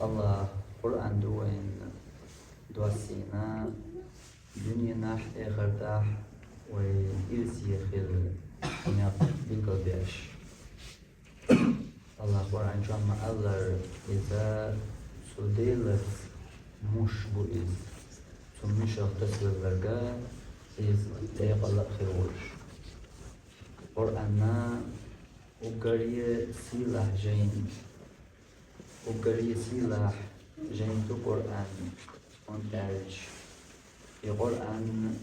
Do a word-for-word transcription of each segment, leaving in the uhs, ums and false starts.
Аллахь Къуръан ду вайна доссийна, дуьненахь, эхартахь вай ирсе хила некъ билгалбеш. Аллахь Къуръан чохь ма-аллара, иза цу Делаца муш бу иза. Цу мушах тасавелларга иза декъала а хир волуш. Къуръанна уггаре сийлахь жайна. Уггаре сийлахь жайна ду Къуръан, хӀунда аьлча и Къуръан,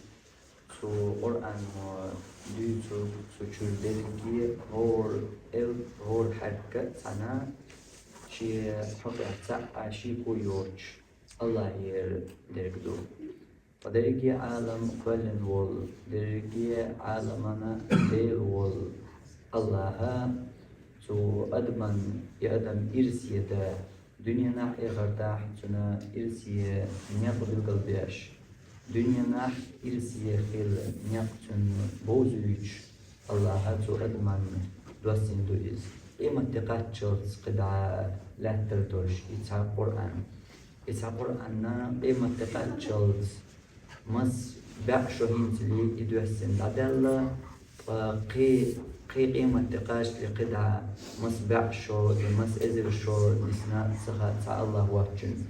цу Къуръано дуьйцург, цу чуьра дерриге а хӀора элп, хӀора хьаьрк а цхьаьна шен хьокъехь цхьаъ а шеко йоцуш Аллахьера дерг ду. Ткъа дерриге Ӏалам кхоьллина волу, дерриге Ӏаламана Дела волу Аллахьа цу адаман, и адам ирсе дан, дуьненахь, эхартахь цуьнан ирсе некъ билгалбеш, дуьненахь ирсе хила некъ цуьнан бовзуьйтуш, Аллахьа цу адаман доссийна ду иза. Къематде кхаччалц кхидӀа лаьттар долуш и цхьа Къуръан. И цхьа Къуръанна къематде кхаччалц маса бӀе шо хӀинцале и доьссина дӀадаьлла, ткъа кхин, кхин къематде кхачале кхидӀа маса бӀе шо я маса эзар шо дисна ца хаьа цхьа Аллахь воцчунна.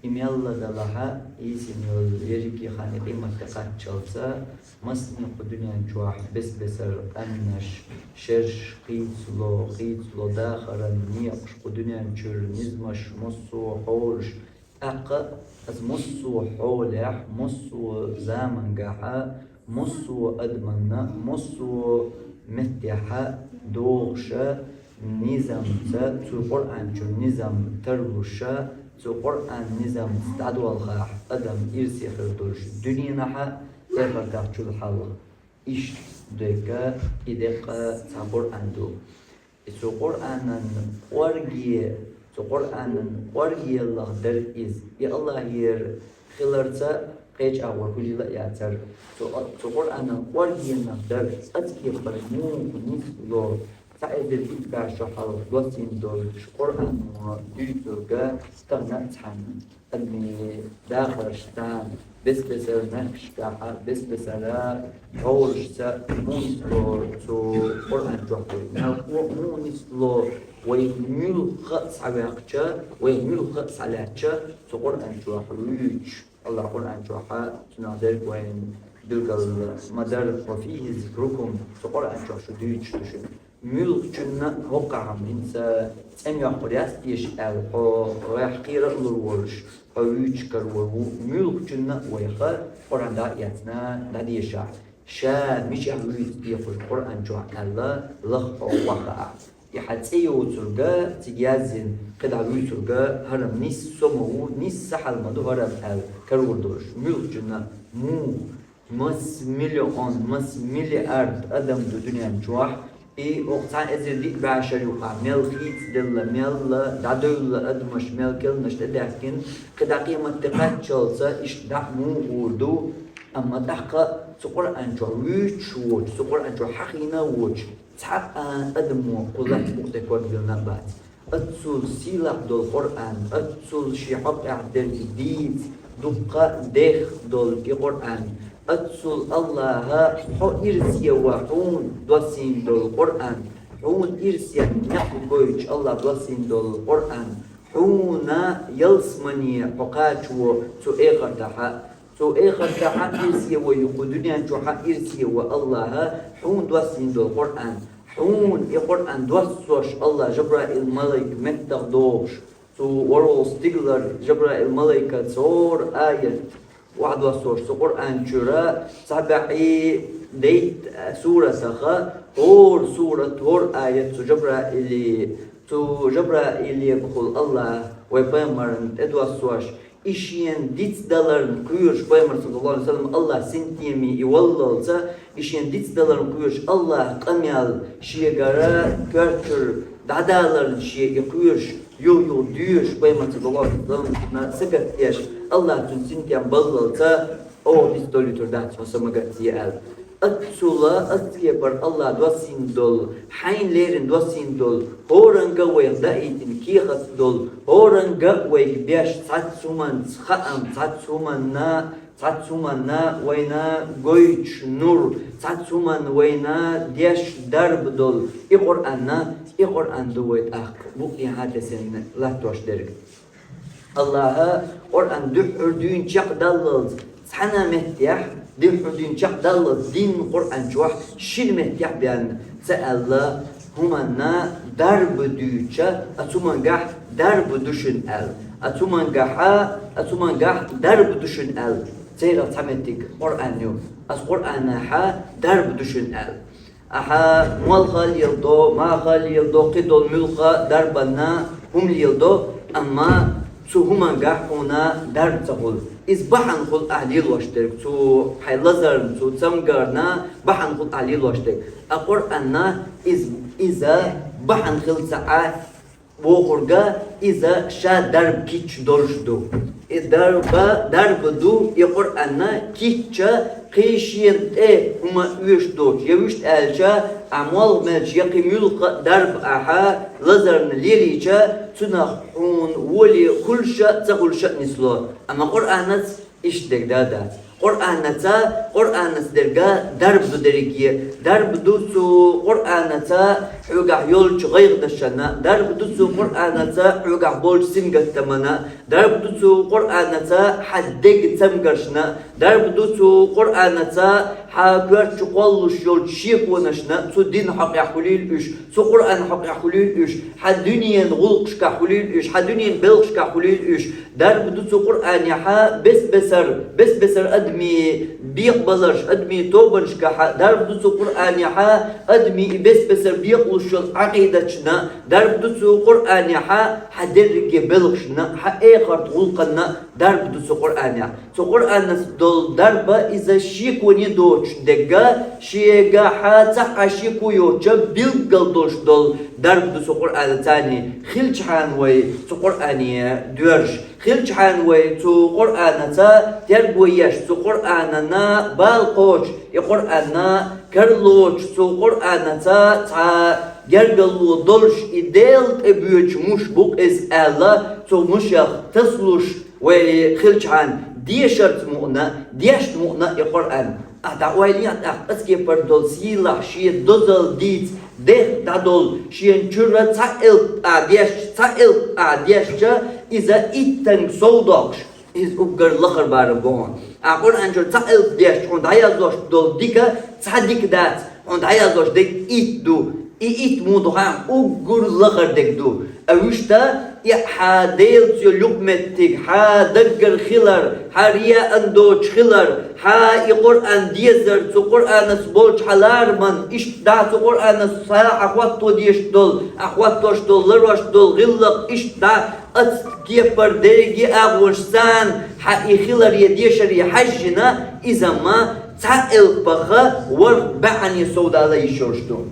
И мелла далахь а, йисина йолу ерриге хан и къематде кхаччалца, массане кху дуьнен чохь бес-бесара къаьмнаш, шераш кхийцало, кхийцало дахаран некъаш, кху дуьнен чуьра низамаш массо а хьолаш, тӀаккха аса массо а хьолехь, массо а замангахь а, массо а адаманна, массо а меттехь а догӀуша, низамца, цу Къуръан чу низам тарлуша, цу Къуръан низамца дӀадолхахь адам ирсе хир долуш дуьненахь а, эхартахь чул хьалха. Иштта дерг и деккъа цхьа Къуръан ду. И цу Къуръанан кӀорге, цу Къуръанан кӀоргеллах дара иза. И Аллахьера хиларца кхечӀагӀо хӀуьлийла а яцара. Цу, цу Къуръанан кӀоргенах дара, аса кепара муха нисло, цхьа эзар итт бӀе шо хьалха доссийна долчу Къуръано дуьйцург стагана а цхьаьна. Адамийн дахарш царна бес-бесара мехкашкахь а, бес-бесара хьолашца муха нисло цу Къуръан чохь дерг. Мелхо а муха нисло, вай муьлхха а схьаваьккхича, вай муьлхха а схьалаьцча, цу Къуръан чохь вуьйцуш. Аллахь Къуръан чохь а цунах дерг вайна билгал ма-дарра: «Ва фихи зикрукум», цу Къуръан чохь шу дуьйцуш ду шуна. Муьлххачунна а хӀокхахь хӀинца цӀена йоккхур яц теша аьлла, хьо вайх кхера а лур волуш, хьо вуьйцуш карор ву, муьлххачунна а вайх Къуръан дӀа а эцна, дӀадешахь, ша мичахь вуьйцу дехуш Къуръан чохь аьлла, лаха хьо охьахаахь. И хьан цӀе йоцург а, цига яздина, кхидӀа вуьйцург а, хӀара-м нисса со ма ву, нисса хьал ма ду хӀара-м аьлла, карор долуш, муьлххачунна а, муха, масса миллион, масса миллиард адам ду дуьнен чохь, и окху цхьа эзар диъ бӀе шо юкъахь мел хийцаделла, мел дӀадевлла адамаш, мел керланаш тӀедаьхкина, кхидӀа къематде кхаччалца иштта дӀа а муха гӀур ду, амма тӀаккха цу Къуръан чохь вуьйцуш воцуш, цу Къуръан чохь хьахийна а воцуш, цхьа а адамо кху лаьцна букъ тӀе ког диллина а бац. Аццул сийлахь долу Къуръан, аццул шен хьокъехь дерг дийца, дуккха а дехха долу и Къуръан, аццул Аллахьа хьо ирсе ван хьуна доссийна долу Къуръан, хьуна ирсен некъ гойтуш Аллахьа доссийна долу Къуръан, хьуна ялсамане хьо кхачо цу эхартахь а, цу эхартахь а ирсе ван, кху дуьнен чохь а ирсе ван Аллахьа хьуна доссийна долу Къуръан, хьуна и Къуръан доссош Аллахьа Жабраил малайк меттах дохуш, цу ворхӀалгӀа стигалара Жабраил малайкаца хӀора аят охьадоссош цу Къуръан чуьра цхьа бӀе дейтта суратах хӀора сурат, хӀора аят цу Жабраиле, цу Жабраилегахула Аллахьа вай пайхамарна тӀедоссош, и шена дицдаларна кхоьруш, пайхамар, саллаллаху Ӏалайхи ва саллам, Аллахьа синтеме и валлалца, и шена дицдаларна кхоьруш Аллахьа къамел шегара коьртачуьра дӀадаларна шен и кхоьруш, юха-юха доьшуш, пайхамар, саллаллаху Ӏалайхи ва саллам, сагатдеш, Аллахьа цуьнан синтем баллалца, оха дицдолу юьтур дац хьо са магатзе аьлла. Аццула, аццукепара Аллахӏа доссийна долу, хьайна леррина доссийна долу, хӀоранга вайх даийтина кехат долу, хӀоранга вайга беш цхьацца хӀуманца хаам, цхьацца хӀуманна, цхьацца хӀуманна вайна гойтуш нур, цхьацца хӀуманна вайна деш дарба долу и Къуръанна, и Къуръан ду вай тӀаккха букъ дехьа тесна латтош дерг. Аллахӏа Къуръан дуьххьара дуьйна чекхдаллалц цхьана меттехь, дуьххьара дуьйна чекхдаллалц дин Къуръан чохь шина меттехь бен ца аьлла, хӀуманна дарба дуьйцуча, ацу хӀумангахь дарба ду шуна аьлла. Ацу хӀумангахьа, ацу хӀумангахь дарба ду шуна аьлла. Церан цхьа меттиг Къуръан ю. Ас Къуръанахьа дарба ду шуна аьлла. Ахьа молха леладо, маха леладо, кхидолу муьлхха дарбанна хӀума леладо, амма цу хӀумангахь хьуна дарба ца хуьлу. Иза бахьана хуьлу ахьа лелош дерг, цу хьайн лазарна, цу цамгарна бахьана хуьлу ахьа лелош дерг. А Къуръанна иза, иза бахьана хила ца Ӏа, бохург иза ша дарба кийча долуш ду. И дарба, дарба ду и Къуръанна кийча, кхин шена тӀе хӀума оьшуш доцуш. Я вуьшта аьлча, ахьа молха мелча я кхин муьлхха а дарба ахьа лазарна лелийча, цунах хьуна воли хуьлуш а, ца хуьлуш а нисло. Амма Къуръанаца иштта дерг дац. Къуръанаца, Къуръанаца дерга дарба ду дерриге. Дарба ду цу Къуръанаца хьоьгахь йолчу гӀайгӀанашна, дарба ду цу Къуръанаца хьоьгахь болчу сингаттамна, дарба ду цу Къуръанаца хьан деган цамгаршна, дарба ду цу Къуръанаца хьан коьрта чу кхоллалуш йолчу шеконашна, цу дин хьокъехь хуьлийла уьш, цу Къуръан хьокъехь хуьлийла уьш, хьан дуьненан гӀуллакхашкахь хуьлийла уьш, хьан дуьненан белхашкахь хуьлийла уьш. Дарба ду цу Къуръанехьа бес-бесар, бес-бесар адамийн бекъабаларш, адамийн тобанашкахьа, дарба ду цу Къуръанехьа адамийн и бес-бесар бекъалуш йолу Ӏакъидаташна, дарба ду цу Къуръанехьа хьан дерриге белхашна, хьан эхарт гӀуллакханна, дарба ду цу Къуръанехь. Цу Къуръанца долу дарба иза шеконе доцуш дегга, шегахьа цхьа а шеко йоцуча билггал долуш долу дарба ду цу Къуръанацани, хилчхьана вай цу Къуръане доьрзуш. Хилчхьана вай цу Къуръанаца терго еш, цу Къуръанана бала кхочуш, и Къуръанна кара лоцуш, цу Къуръанаца цхьа гергарло долуш, и Делан тӀе боьдуш муш бу-кх иза аьлла, цу мушах тасалуш вай хилчхьана, дешарца мукъана, дешна мукъана и Къуръан. Ахьа дӀаойлахь тӀаккха, аса кепара долу сийлахь шен дозалла дийца, дехха дӀадолу, шена чуьра цхьа элп ахьа дешча, цхьа элп ахьа дешча, иза иттанга сов доккхуш, иза уггар лахара барам бу хьуна. Ахьа Къуръан чуьра цхьа элп дешча, хьуна дӀаяздеш долу дика цхьа дика дац, хьуна дӀаяздеш дерг итт ду. И итт муха ду хаьий, уггар лахара дерг ду. А вуьшта, и хьан Делаца йолу юкъаметтиг, хьан даггара хилар, хьан рияъна доцуш хилар, хьан и Къуръан дезар, цу Къуръанаца болчу хьан лараман, иштта цу Къуръанаца хьан хӀотто дезаш долу, хьан хӀоттош долу, ларош долу гӀиллакх, иштта аса кепара дерриге агӀонаш санна, хьан и хиларе, дешаре хьаьжжина, иза ма цхьа элпаха ворхӀ баьӀне совдала йиш йолуш ду.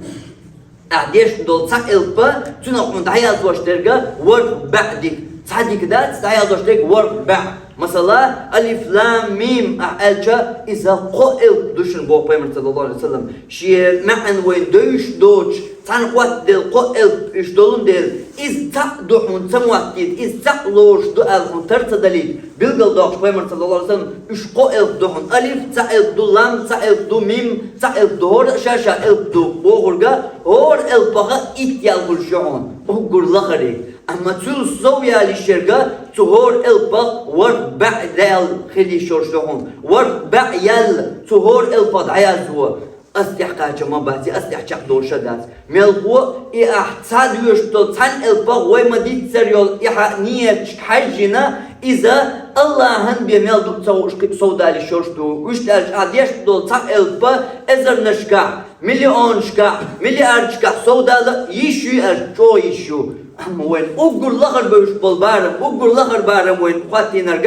Ахьа дешна долу цхьа элп, цунах хьуна дӀаяздеш дерг ворхӀ баьӀ дика. Цхьа дика дац, дӀаяздеш дерг ворхӀ баьӀ. Масала, алиф, лам, мим ахьа аьлча, иза кхо элп ду шуна боху Пайхамар, саллаллаху Ӏалайхи ва саллам. Шен маьӀна вайна девзаш доцуш, цхьаьна хӀоттаделла кхо элп уьш долун дела, иза цхьаъ ду хьуна ца моттийта, иза цхьаъ лоруш ду аьлла хьуна тара ца далийта, билгалдоккхуш Пайхамар, саллаллаху Ӏалайхи ва саллам, уьш кхо элп ду хьуна: алиф, цхьа элп ду, лам, цхьа элп ду, мим, цхьа элп ду, хӀора а ша-ша элп ду бохург, хӀора элпаха итт ял хуьлуш ю хьуна, уггар лахара. Амма цул сов ял йиш ерг, цу хӀора элпах ворхӀ баьӀ ял хила йиш йолуш ю хьуна. ВорхӀ баьӀ ял цу хӀора элпах дӀаязво. Аса тӀехь кхача ма бац, аса тӀехь чекхдолуш а дац. Мелхо, и ахь ца доьшуш долу цхьана элпах вай ма-дийццара йолу и хьан нияташка хьаьжжина, иза Аллахьан бен мел ду ца хууш кхин совдала йиш йолуш ду. Вуьшта аьлча, ахьа дешна долу цхьа элп эзарнашкахь, миллионашкахь, миллиардашкахь совдала йиш юй аьлча, чӀогӀа йиш ю. Амма вайна уггар лахара бевзаш болу барам, уггар лахара барам вайна хӀоттийнарг,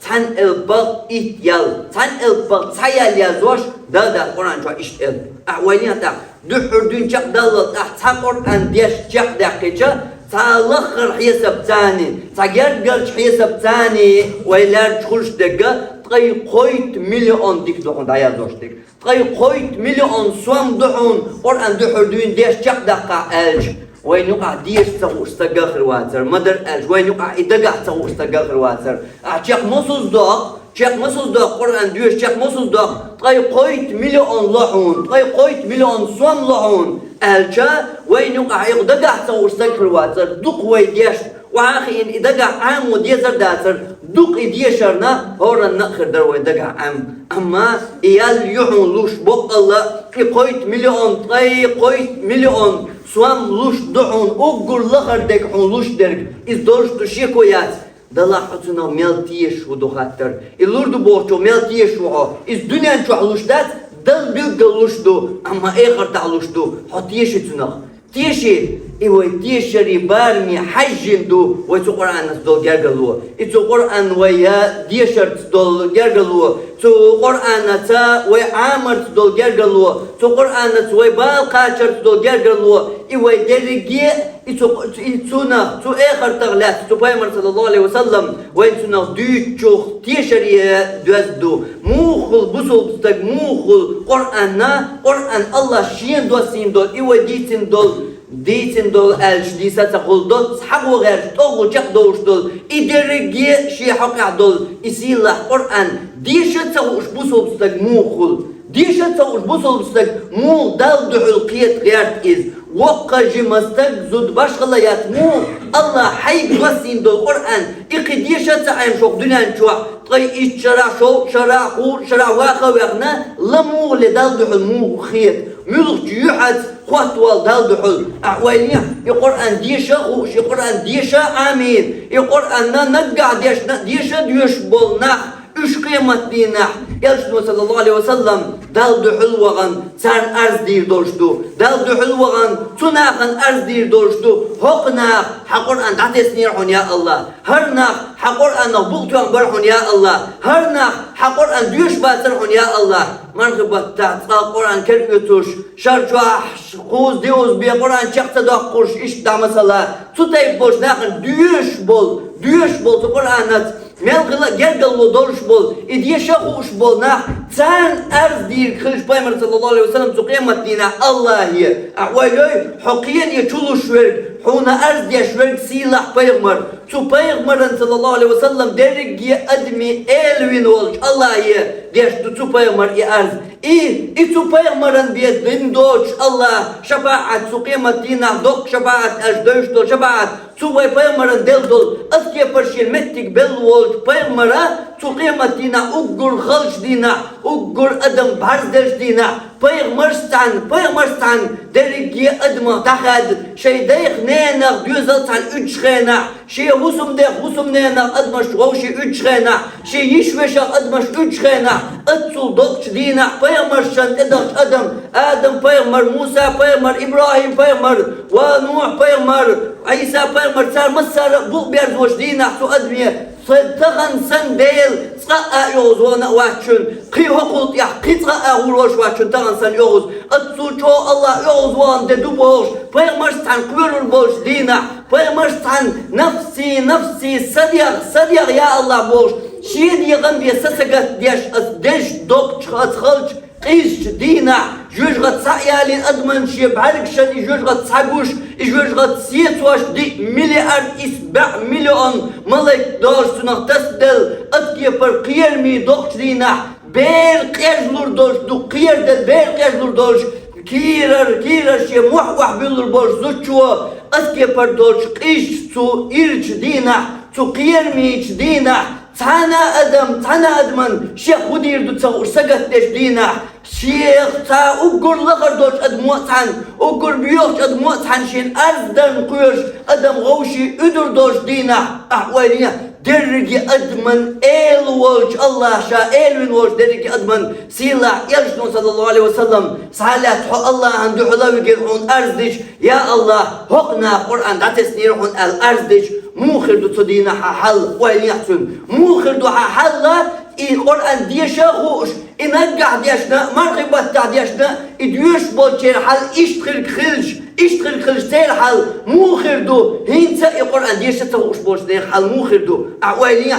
цхьана элпах итт ял, цхьана элпах цхьа ял яздеш, Дала Къуръан чохь иштта элп. Ахьа вайна тӀаккха дуьххьара дуьйна чекхдаллалц ахьа цхьа Къуръан деш чекхдаьккхича, Цхьа лаххара хьесапцани, цхьа гергарча хьесапцани вай лаьрча хуьлуш дерг ткъе кхойтта миллион дика ду хьуна дӀаяздеш дерг. Ткъе кхойтта миллион сом ду хьуна Къуръан дуьхьал дуьйна деш чекхдаккха аьлча, вайна юкъахь деша ца хууш стаг хир вацар, ма-дарра аьлча, вайна юкъахь и дагахь ца хууш стаг хир вацар. Ахь чекх мосазза доккху, чекх мосазза доккху, Къуръан доьшу чекх мосазза доккху, ткъе кхойтта миллион ло хьуна, ткъе кхойтта миллион сом ло хьуна аьлча, вайна юкъахь и дагахь ца хууш стаг хир вацар, дукха вай деш, охьа а хиъна, и дагахь Ӏамо дезар а дацар, дукха и дешарна, хӀоранна а хир дара вайн дагахь Ӏам. Амма и ял ю хьуна луш боккъалла, и кхойтта миллион, ткъе кхойтта миллион сом луш ду хьуна, уггар лахара дерг хьуна луш дерг, иза долуш ду шеко яц. Далахь хьо цунах мел тешаш ву ду хаттар. И лур ду бохучух мел тешаш ву хьо. Иза дуьнен чохь луш дац, Далла билггал луш ду, амма эхартахь луш ду. Хьо теший цунах? Теший, и вай тешаре бараме хьаьжжина ду вай цу Къуръанаца долу гергарло. И цу Къуръан вай я дешарца долу гергарло, цу Къуръанаца вай Ӏамарца долу гергарло, цу Къуръанаца вай бала кхачарца долу гергарло, и вай дерриге а, и цу, и цунах, цу эхартах лаьцна, цу Пайхамар, саллаллаху алейхи ва саллам, вайн цунах дуьйцучух тешаре доьзна ду. Муха хуьлу бусулба стаг, муха хуьлу Къуръанна, Къуръан Аллах шена доссийна долу, и вай дийцина долу, дийцина долу аьлча дийца ца хуьлу, доцца хьагӀо гӀерташ, тӀогӀу чекхдовлуш долу, и дерриге а шен хьокъехь долу, и сийлахь Къуръан деша ца хууш бусулба стаг муха хуьлу? Деша ца хууш бусулба стаг муха Далла дуьхьал кхета гӀерта иза? Воккха жима стаг, зуда башхала яц муха Аллах хьайга доссийна долу Къуръан, и кхин деша ца Ӏемаш воккха дуьнен чохь, ткъе итт шарахь, шовзткъа шарахь, кхузткъа шарахь ваха а ваьхна, ла муха ле Далла дуьхьал муха хета? Муьлхачу юьхьаца хоттавала Далла дуьхьал? Ахь ойла е, и Къуръан деша а хууш, и Къуръан деша а Ӏамийна, и Къуръанна наггахь дешна а, деша а доьшуш болу нах, уьш къематдийнахь, Элчано, саллаллаху алейхи ва саллам, Далла дуьхьал вахана, царна арз дийр долуш ду. Далла дуьхьал вахана, цу нахана арз дийр долуш ду. ХӀокху наха хьан Къуръан дӀатеснера хьуна, я Аллах. ХӀара нах хьан Къуръанах букъ тоьхна бара хьуна, я Аллах. ХӀара нах хьан Къуръан доьшуш бацара хьуна, я Аллах. Мархи баттахь цкъа Къуръан кера оьцуш, шар чохь кхузза-диъазза бен Къуръан чекх ца доккхуш, иштта дӀа масала, цу тайпа болчу нахана доьшуш болу, доьшуш болу цу Къуръанаца мел хила а гергарло долуш болу, и деша а хууш болу нах, царна арз дийриг хилча Пайхамар, саллаллаху алейхи ва саллам, цу къематдийнахь Аллахе, ахь ойла е, хьо кхеле чулуш верг, хьуна арз деш верг сийлахь пайхамар. Цу пайхамаран, саллаллаху алейхи ва саллам, дерриге адамийн эла вина волчу Аллахе деш ду цу пайхамар и арз. И, и цу пайхамаран бен дина доцуш Аллах шапаӀат, цу къематдийнахь доккха шапаӀат аьлча девзаш долу шапаӀат, цу вай пайхамаран делла долу, аса кепара шен меттиг белла волчу пайхамара цу къематдийнахь, уггар халчу дийнахь, уггар адам бӀарзделлачу дийнахь, пайхамарш цхьаьна, пайхамарш цхьаьна дерриге адамах дӀахаьдда, шайн дайх-ненах доьзал цхьаьна уьдучу хенахь, шен хӀусамдех, хӀусамненах адамаш вовшийн уьдучу хенахь, шен йиш-вешах адамаш уьдучу хенахь, оццул доккхачу дийнахь пайхамаршна тӀедахча адам, Адам-пайхамар, Муса-пайхамар, ибрахӀим-пайхамар, ва Нухь-пайхамар, Ӏийса-пайхамар, цара массара а букъ берзочу дийнахь цу адаме, сан тахана санна Дела цкъа а оьгӀаз вахана а вац шуна, кхин хӀокхул тӀехь кхин цкъа а гӀур волуш вац шуна тахана санна оьгӀаз. Оццул чӀогӀа Аллах оьгӀаз вахана де ду бохуш, пайхамарш цхьаьна кхоьрур болчу дийнахь, пайхамарш цхьаьна нафси, нафси, сан дегӀ, сан дегӀ, я Аллах бохуш, шен дегӀан бен са сагатдеш, аса дезаш доккхачу, аса халчу, къизачу дийнахь, жоьжахати схьа а ялийна адаман шен бӀаьргашна и жоьжахати схьагуш, и жоьжахати сецош диъ миллиард исс бӀе миллион малайк долуш цунах тасаделла, аса кепара кхераме доккхачу дийнахь, бер къежлур долуш ду, кхераделла бер къежлур долуш, кийрара, кийрара шен мохь охьабуьллур болуш зудчо, аса кепара долчу къизачу цу ирчу дийнахь, цу кхерамечу дийнахь, цхьана а адам, цхьана а адаман шех хӀун дийр ду ца хууш сагатдеш дийнахь, шех цхьа уггар лахара долчу адамо а цхьаьна, уггар боьхачу адамо а цхьаьна шен арз дарна кхоьруш, адам вовшийн уьдур долчу дийнахь, ахь ойла е, дерриге адаман эла волчу Аллах, ша эла вина волчу дерриге адаман сийлахь Элчано, саллаллаху алейхи ва саллам, схьа а лаьцна хьо Аллахьан дуьхьала вигира хьуна арз дича, я Аллах, хӀокху наха Къуръан дӀатеснера хьуна аьлла арз дича, муха хир ду цу дийнахь хьан хьал, ойла е цуьнан? Муха хир ду хьан хьал, и Къуръан деша а хууш, И наггахь дешна, мархий баттахь дешна, и доьшуш болчеран хьал иштта хилча, иштта хилча церан хьал муха хир ду, хӀинца и Къуръан деша ца хууш болчеран хьал муха хир ду? Ахь ойла е,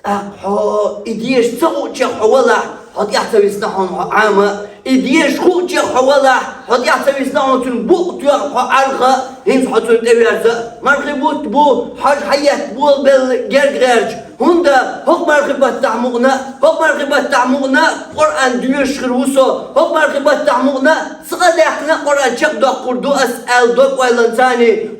тӀаккха хьо и деша ца хуучех хьо валахь, хьо тӀаьхьа ца висна хьуна хьо Ӏама, и деша хуучех хьо валахь, хьо тӀаьхьа ца висна хьуна цуьнан букъ тоьхна хьо Ӏарха, хӀинца хьо цунна тӀеверза. Мархий бутт бу, хьожа хьаетта болабелла герга гӀерташ. ХӀунда хӀокху мархий баттахь мукъана, хӀокху мархий баттахь мукъана Къуръан доьшуш хир ву со, хӀокху мархий баттахь мукъана цкъа даьккхина Къуръан чекхдоккхур ду ас аьлла дог-ойланца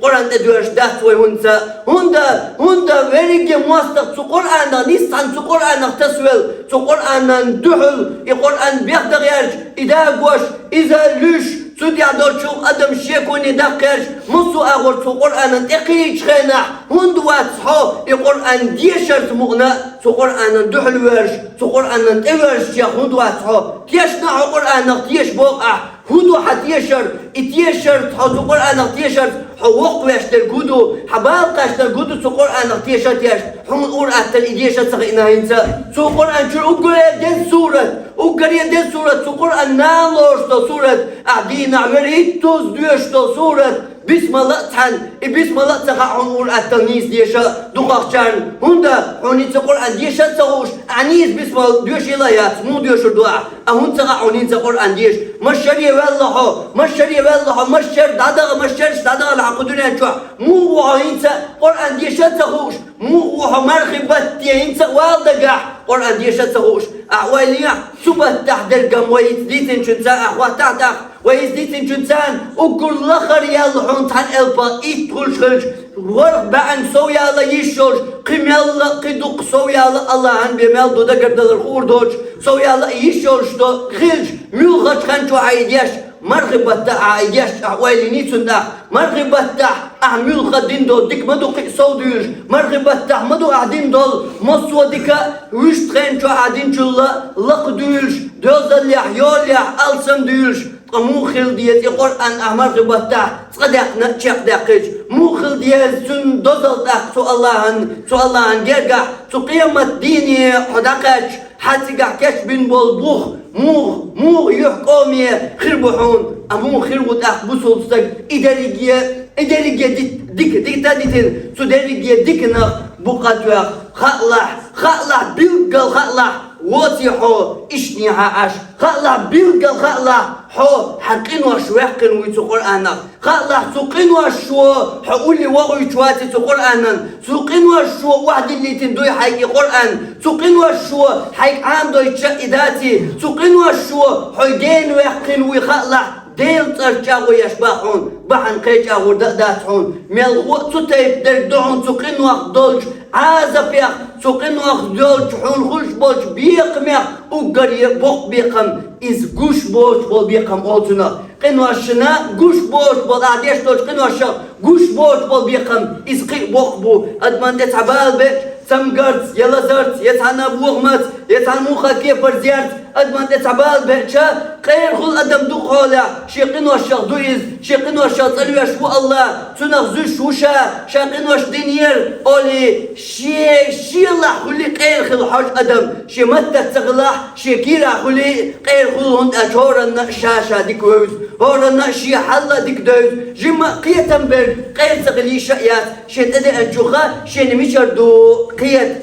Къуръан тӀедоьжуш дац вай хӀинца. ХӀунда, хӀунда верриге мостагӀа цу Къуръанах, нийсса цхьана цу Къуръанах тасавелла, цу Къуръанан дуьхьал и Къуръан бехдан гӀерташ, и дагош, иза луьйш, цу тӀехь долчу адам шеконе даккха гӀерташ, массо а агӀор цу Къуръанан тӀекхийчу хенахь, хӀунда вац хьо и Къуръан дешарца мукъана, цу Къуръанан дуьхьал воьрзуш, цу Къуръанан тӀевоьрзуш чех хӀунда вац хьо? Тешна хьо Къуръанах, теша боху ахь. ХӀун ду хьан тешар? И тешарца хьо цу Къуръанах тешарца хьо воккхавеш дерг хӀун ду? Хьан бала кхаьчнарг хӀун ду цу Къуръанах теша а тешна? Хьуна ур-атталла и деша а ца хиъна хӀинца. Цу Къуръан чуьра уггаре деза сурат, уггаре деза сурат, цу Къуръан нана лоруш долу сурат, ахь дийнахь вуьрхӀиттазза доьшуш долу сурат, бисмалла а ца хьаьна, и бисмалла а ца хаьа хьуна ур-атталла нийса деша дукхахчарна. ХӀунда хьуна хӀинца Къуръан деша а ца хууш, ахь нийса бисмалла доьшийла а яц, муха доьшур ду ахь? А хӀунда ца хаьа хьуна хӀинца Къуръан деша? Масшаре ваьлла хьо, масшаре ваьлла хьо, масшара дӀадаха, масшарш дӀадахана хьан кху дуьнен чохь. Муха ву хьо хӀинца Къуръан деша а ца хууш, муха ву хьо мархи батте хӀинца а вала дагахь, Къуръан деша а ца хууш? Ахь ойла е, цу баттахь дерг-м вай хӀинца дийцинчуьнца ахь хӀоттахь тӀаккха, вай хӀинца дийцинчуьнца уггар лахара яьлла хьуна цхьана элпа итт хуьлуш хилча, ворхӀ бӀаьнга сов яла йиш йолуш, кхин мелла а, кхин дукха сов яла а, Аллахьан бен мел ду дагардалар хуур доцуш, сов яла а йиш йолуш до хилча, муьлххачу хан чохь ахь и деш, мархи баттахь ахь и деш, ахь ойла йиний цунна тӀаккха? Мархи баттахь ахь муьлхха дина долу дика ма ду кхин а сов дуьйлуш, мархи баттахь ма ду ахь дина долу массо а дика а, вуьшта хенчохь ахь динчул а лакха дуьйлуш, доьзаллехь, йоллехь алсам дуьйлуш. Ткъа муха хила деза и Къуръан ахь мархи баттахь цкъа даьккхина а чекхдаьккхича? Муха хила деза цуьнан дозалла тӀаккха цу Аллахьан, цу Аллахьан гергахь, цу къемат дийне хьо дӀакхаьчча, хьан цигахь кечбина болу бух муха, муха юьхь кӀоме хир бу хьуна? А муха хир ву тӀаккха бусулба стаг и дерриге, и дерриге дит-, дика, дика дитина, цу дерриге диканах букъа тоьхна? Хаалахь, хаалахь, билггал хаалахь, воций хьо ишнехьа Ӏаш. Хаалахь, билггал хаалахь, хьо хьан къинош ваьккхина вуй цу Къуръанах. Хаалахь, цу къиношо хьо улле вохуьйтуш ваций цу Къуръанан? Цу къиношо охьадиллийтина дуй хьайга и Къуръан? Цу къиношо хьайга Ӏамадойтуш а и даций? Цу къиношо хьо гена ваьккхина вуй хаалахь, Делан цӀарца чӀагӀо еш бац хьуна, бахьана кхечу агӀор дан а дац хьуна. Мелхо а цу тайпа дерг ду хьуна цу къинойх долчу Ӏазапех, цу къинойх долчу хьуна хуьлуш болчу бекхамех уггаре боккха бекхам, иза гуш боцуш болу бекхам олу цунах. Къиношна гуш боцуш болу, ахь деш долчу къиношах гуш боцуш болу бекхам, иза кхин а боккха бу. Адаман тӀе цхьа бала беача, цамгарца, я лазарца, я цхьана бохамца, я цхьана муха кепара зерца, адаман тӀе цхьа бала беача, къера хуьлу адам дукха хьолехь, шен къиношах ду иза, шен къиношах цӀанвеш ву Аллах, цунах зуьйш ву ша, ша къинош динера, олий, шен, шелахь хуьлий къера хила хьожу адам, шен маттаца ца хилахь, шен кийрахь хуьлий къера хуьлу, хӀунда аьлча хӀоранна а ша-ша дика вевза, хӀоранна а шен хьал а дика девза, жимма а кхетам берг къера ца хилийша а яц, шен тӀедеанчуха шена мичара ду кхета.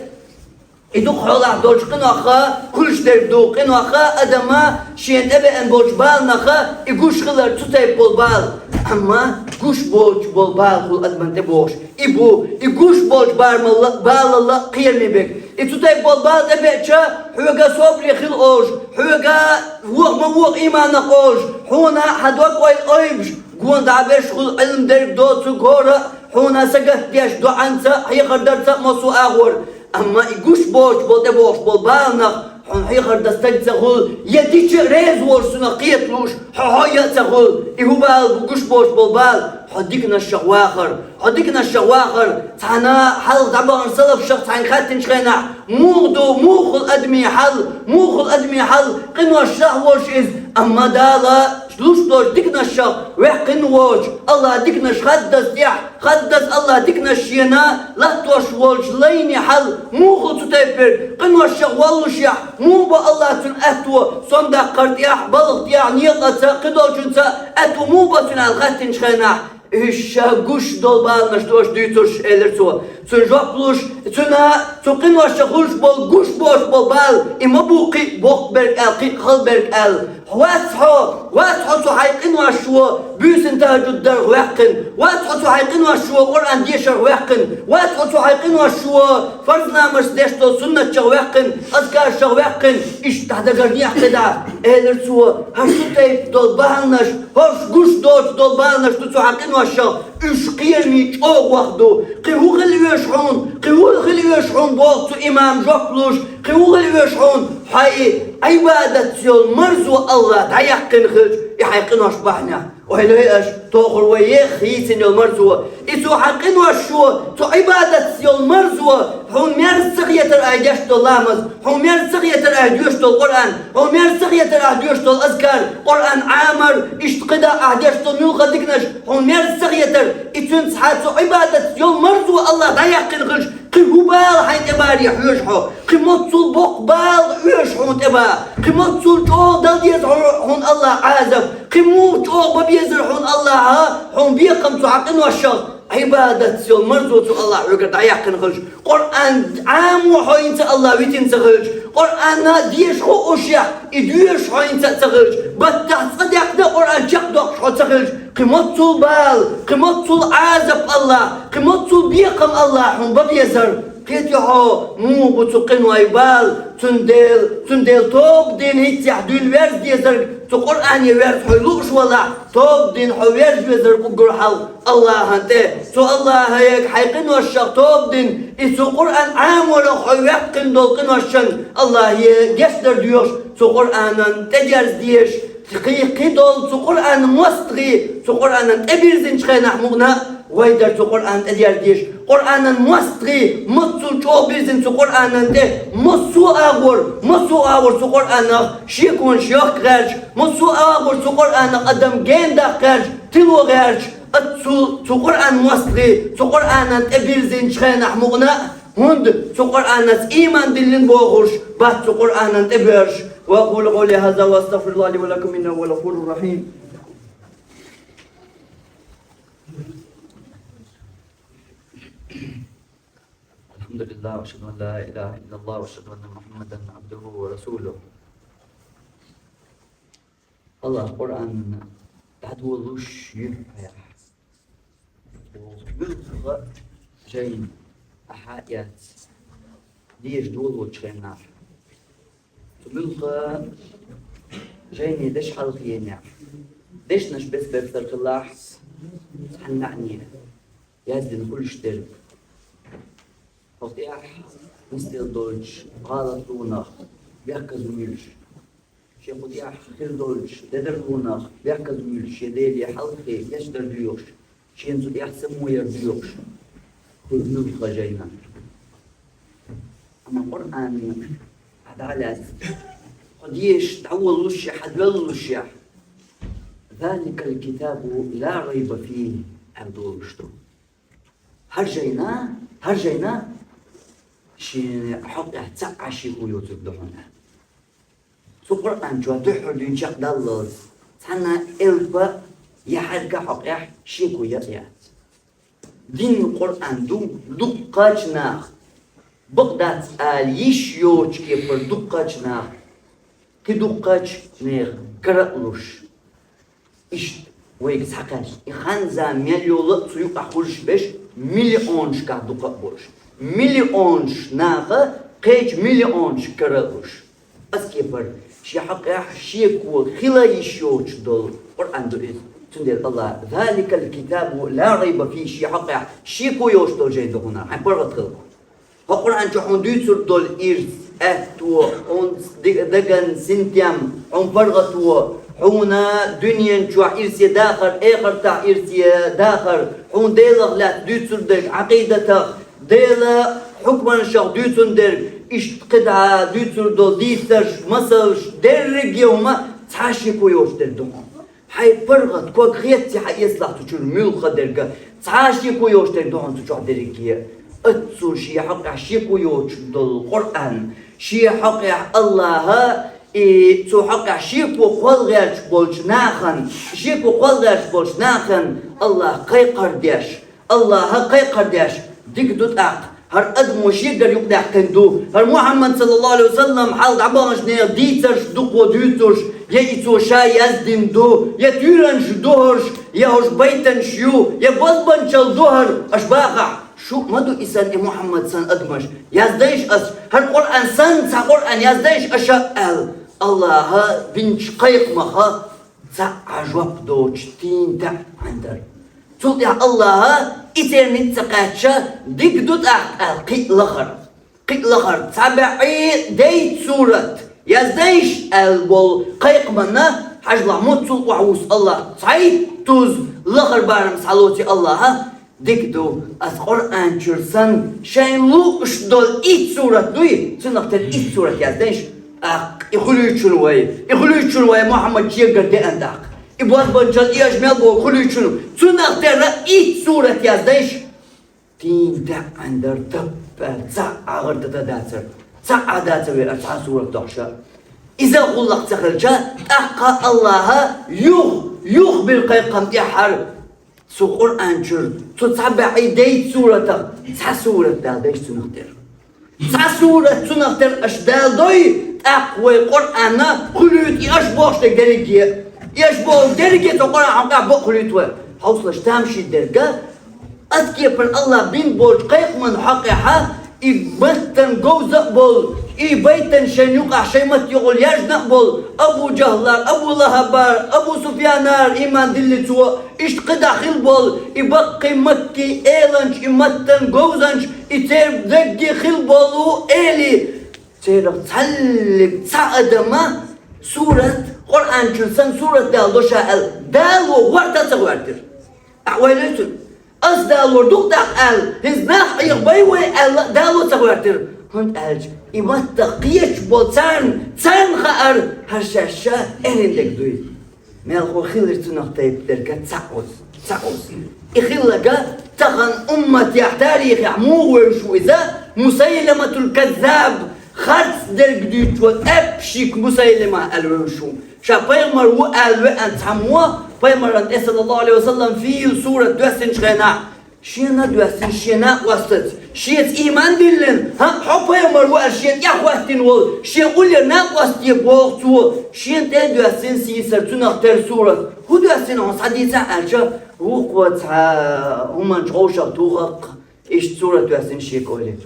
И дукха хьолахь долчу къинойх хуьлуш дерг ду, къинойх, адама шена тӀебеана болчу баланах и гуш хилар, цу тайпа болу бала. Амма гуш боцуш болу бала хуьлу адаман тӀе бохуш. И бу, и гуш болчу барамалла, балалла кхераме берг. И цу тайпа болу бала тӀебеача, хьоьга собаре хила олуш, хьоьга воху ма воху ийманах олуш, хьуна хьан дог-ойла ойбуш, гонах дӀа берш хуьлу Ӏилма дерг доцург хӀора а, хьуна сагатдеш доӀанца а, хьехардарца а массо а агӀор. Амма и гуш боцуш болу тӀебогӀуш болу баланах хьуна хьехар дан стаг ца хуьлу, я дича а реза волуш цунах кхета лууш, хьо хьо я а ца хуьлу. И хӀун бала бу гуш боцуш болу бала? Хьо диканашшах вахар. Хьо диканашшах вахар, цхьана хьалха дӀабахана салафашах цхьаьнга хаьттинчу хенахь, муха ду, муха хуьлу адамийн хьал, муха хуьлу адамийн хьал, къинош сахь волуш иза, амма Дала луш долчу диканашах ваьккхина воцуш, АллахӀа диканаш хаддаза тӀехь, хаддаза АллахӀа диканаш шена латтош волчу лайне хьал муха цу тайпа верг, къиношах воллушехь, муха бо АллахӀа цуьнан аьтто, сондаккхар тӀехь, балха тӀехь, некъаца, кхидолчунца аьтто муха бо цуьнан аьлла хаьттинчу хенахь, уьш ша гуш долу баланаш долуш дуьйцурш, элира цо. Цуьнан жоп луш, цуьнан цу къиношах хуьлуш болу, гуш болуш болу бала, и ма бу кхин а боккха берг аьлла, кхин а хала берг аьлла. Вац хьо, вац хьо цу хьайн къинош чу буьйсанна тахӀажуд дарх ваьккхина, вац хьо цу хьайн къинош чу Къуръан дешарх ваьккхина, вац хьо цу хьайн къинош чу фарз ламазаш деш долу суннатчех ваьккхина, азкаршах ваьккхина, иштта дӀадагар некъ кхидӀа, элира цо, хӀара цу тайпа долу баланаш, хӀорш гуш доцуш долу баланаш ду цу хьайн къиношах, уьш кхераме чӀогӀа ваха ду. Кхин хӀун хила оьшу хьуна, кхин хӀун хила оьшу хьуна боху цу имам жоп луш, кхин хӀун хила оьшу хьуна, хьайн Ӏибадатца йолу марзо АллахӀа дӀаяьккхина хилча, и хьайн къинош бахьанехь. Ойла йой аша, тохара вай еха хийцина йолу марзо. И цу хьайн къинош чу, цу Ӏибадатца йолу марзо, хьуна мерза ца хетара ахь деш долу ламаз, хьуна мерза ца хетара ахь доьшуш долу Къуръан, хьуна мерза ца хетара ахь доьшуш долу азкар, Къуръан Ӏамар, иштта кхидӀа ахь деш долу муьлхха диканаш, хьуна мерза ца хетара, и цуьнца хьан цу Ӏибадатца йолу марзо АллахӀа дӀаяьккхина хилча, кхин хӀун бала хьайна тӀебаре хьоьжу хьо? Кхин моццул боккха бала оьшу хьуна тӀеба? Кхин моццул чӀогӀа дала деза хьуна АллахӀа Ӏазап? Кхин муха чӀогӀа бан безара хьуна АллахӀа хьуна бекхам цу хьайн къиношах? Ӏибадатца йолу марзо цу АллахӀа хьоьгара дӀаяьккхина хилча, Къуръан Ӏамо хьо хӀинца АллахӀа витина ца хилча, Къуръан деша хууш яхь, и доьшуш хьо хӀинца а ца хилча, баттахь цкъа даьккхина Къуръан чекхдоккхуш хьо ца хилча, кхин моццул бала, кхин моццул Ӏазап АллахӀа, кхин моццул бекхам АллахӀа хьуна бан безара? Кхетий хьо, муха бу цу къинойн бала, цундела, цундела тоба дина хӀинццехь дуьйна верза дезарг, цу Къуръане верза хьо лууш валахь, тоба дина хьо вежа везарг уггар хьалха АллахӀана тӀе. Цу АллахӀе хьайн къиношах тоба дина, и цу Къуръан Ӏаморах хьо ваьккхина долу къиношна АллахӀе гечдар доьхуш, цу Къуръанан тӀедерза дезаш, кхин, кхин долу цу Къуръанан мостагӀий, цу Къуръанан тӀебирзинчу хенахь мукъана а вай дара цу Къуръанан тӀедерза дезаш. Къуръанан мостагӀий, массо а чӀогӀа бирзина цу Къуръанан тӀе, массо а агӀор, массо а агӀор цу Къуръанах шеконаш йохка гӀерташ, массо а агӀор цу Къуръанах адам гена даккха гӀерташ, тило гӀерташ, аццул цу Къуръанан мостагӀий, цу Къуръанан тӀе бирзинчу хенахь мукъана а, хӀунда цу Къуръанца ийман диллина бохурш бац цу Къуръанан тӀе боьрзуш. وأقول قولي هذا وأستغفر الله لي ولكم إنه هو الغفور الرحيم. الحمد لله، وأشهد أن لا إله إلا الله، وأشهد أن محمدا عبده ورسوله. АллахӀа Къуръан дӀадолалуш юьхь хьехь. Муьлхха жайна ахьа а эцна, деша долочу хенахь, цу муьлхха жайне дешна хьалха енехь, дешнаш бес-бесара хилахь, цхьана маьӀне яздина хуьлуш дерг. ХӀокху тӀехь нисделла долчу гӀалатлонах бехказа вуьйлуш, шен кху тӀехь хир долчу дедарлонах бехказа вуьйлуш, шен Деле хьалххе гечдар доьхуш, шена цу тӀехь самояр доьхуш, хуьлу муьлхха жайна. Амма Къуръан хьан дӀа а лаьцна, хьо деша дӀаволлушехь, хьан доьллушехь, «ذلك الكتاب لا ريب فيه» аьлла долуш ду. ХӀара жайна, хӀара жайна шен хьокъехь цхьа а шеко йоцург ду хьуна. Цу Къуръан чохь дуьххьара дуьйна чекхдаллалц, цхьана элпа я хьаьрка хьокъехь шеко яц а яц. Дин Къуръан ду дуккхачу наха, бакъ дац ала йиш йоцучу кепара дуккхачу наха, кхин дуккхачу нехан кара а луш. Иштта вайга схьакхаьчна, и хан-зама мел йолу а цу юкъахь хуьлуш берш миллионашкахь дукха а болуш. Миллионаш наха кхечу миллионашка кара а луш. Ас кепара, шен хьокъехь шеко хила йиш йоцуш долу Къуръан ду иза. Цундела АллахӀа: «ذلك الكتاب لا ريب فيه», шен хьокъехь шеко йоцуш долу жай ду хьуна, хьайн паргӀат хилла. ХӀокху Къуръан чу хьуна дуьйцур долу ирс, аьтто, хьуна ди-, даган синтем, хьуна паргӀато, хьуна дуьнен чохь ирсе дахар, эхартахь ирсе дахар, хьуна Делах лаьцна дуьйцур дерг, Ӏакъидатах, Делан хьукманашах дуьйцун дерг, иштта кхидӀа дуьйцур долу дийцарш, масалш, дерриге хӀума цхьа а шеко йоцуш дерг ду хьуна. Хьай паргӀат ког хетте хьаэцалахь цу чуьра муьлхха дерг а, цхьа а шеко йоцуш дерг ду хьуна цу чохь дерриге. Оццул шен хьокъехь шеко йоцуш долу Къуръан, шен хьокъехь Аллаха, и цу хьокъехь шеко кхол гӀерташ болчу нахана, шеко кхол гӀерташ болчу нахана Аллаха кхайкхар деш, Аллаха кхайкхар деш, дика ду тӀаккха. ХӀара адамо шегара юкъадаьккхина ду. ХӀара Мухьаммад, саллаллаху Ӏалайхи ва саллам, хьалха дӀабаханчу нехан дийцарш дукха дуьйцурш, я и цо ша яздина ду, я туьйранаш ду хӀорш, я хӀорш байтанаш ю, я бозбанчалла ду хӀара, аша бахахь, шу а ма ду и санна, и Мухьаммад санна адамаш. Яздайша ас, хӀара Къуръан санна цхьа Къуръан яздайша аша, аьлла, Аллаха бинчу кхайкхамаха цхьа а жоп доцуш тийна таьӀ Ӏандара. Цул тӀаьхьа Аллаха и церан ницкъ ца кхаьчча, дика ду тӀаккха аьлла кхин а лахара. Кхин а лахара цхьа бӀе дейц сурат яздайша аьлла болу кхайкхаманна хьажалахь, мо цул охьавуссу Аллах цхьайттуза лахара барам схьалоций Аллаха, дика ду, ас Къуръан чуьра санна шайна лууш долу итт сурат дуй, цунах тера итт сурат яздайша, тӀаккха и хуьлуьйтучун вай, и хуьлуьйтучун вай Мухьаммад чегара деана тӀаккха. И бозбанчалла, и аша мел боху хуьлуьйтучун, цунах тера итт сурат яздайша. Тийна таьӀ Ӏандара таппар цхьа а гӀар дата дацара, цхьа а дацара вай ас цхьа сурат дохуша. Иза гӀуллакх ца хилча, тӀаккха Аллаха юха, юха бира кхайкхам тӀехьара. Цу Къуръан чуьра, цу цхьа бӀе дейц суратах цхьа сурат Дала дайша цунах тера. Цхьа сурат цунах тера аша Дала дой, тӀаккха вай Къуръанна хуьлуьйту и аша бохуш дерг дерриге. И аша боху дерриге цу Къуръан хьокъехь бакъ хуьлуьйту вай. Хьовсалаш тамашийна дерг а, ас кепара Аллах бина болчу кхайкхаман хьокъехьа, и маттан говза а болу, и байтан шайн юкъахь шайн матте йогӀула яжна а болу, Абу Жахлар, Абу Лахабар, Абу Суфьянар, иман дилли цо, иштта кхидӀа хила болу, и баккхий маккий эланча, и маттан говзанча, и церан дагге хила болу эли, церах цхьаллиг цхьа адама сурат, Къуръан чуьра санна сурат Дала до ша аьлла, Дала ву гӀорта а ца гӀоьртира. Ахьа вай лоьцур. Ас Дала ву дукха дакъа аьлла, хӀинца нах Ӏехабай вай аьлла, Дала ву ца гӀоьртира. ХӀунда аьлча и маттах кхеташ болу царна, царна хаьара, хӀара шаьш ша эрина дерг дуй. Мелхо хилира цунах тайпа дерг а цхьа оцу, цхьа оцу. И хилларг а тахана умматехь, тарихехь муха вевзаш ву иза, Мусайламатул Каззаб, харц дерг дуьйцуш волу, эпшик Мусайлима аьлла вевзаш ву. Ша пайхамар ву аьлла веана цхьаммо, пайхамаран тӀе, саллаллаху Ӏалайхи ва саллам, фил сурат доьссинчу хенахь, шена доьссина, шен накъостаца, шеца ийман диллина, хӀаъ, хьо пайхамар ву аьлла шена тӀехӀоьттина волу, шен уллера накъосте боху цо, шена тӀе а доьссина сийсара, цунах тера сурат. ХӀун доьссина хьуна, схьадийцахь аьлча, вукхо цхьа хӀуманчу ховшах тухаккха, иштта сурат доьссина шен кӀоли.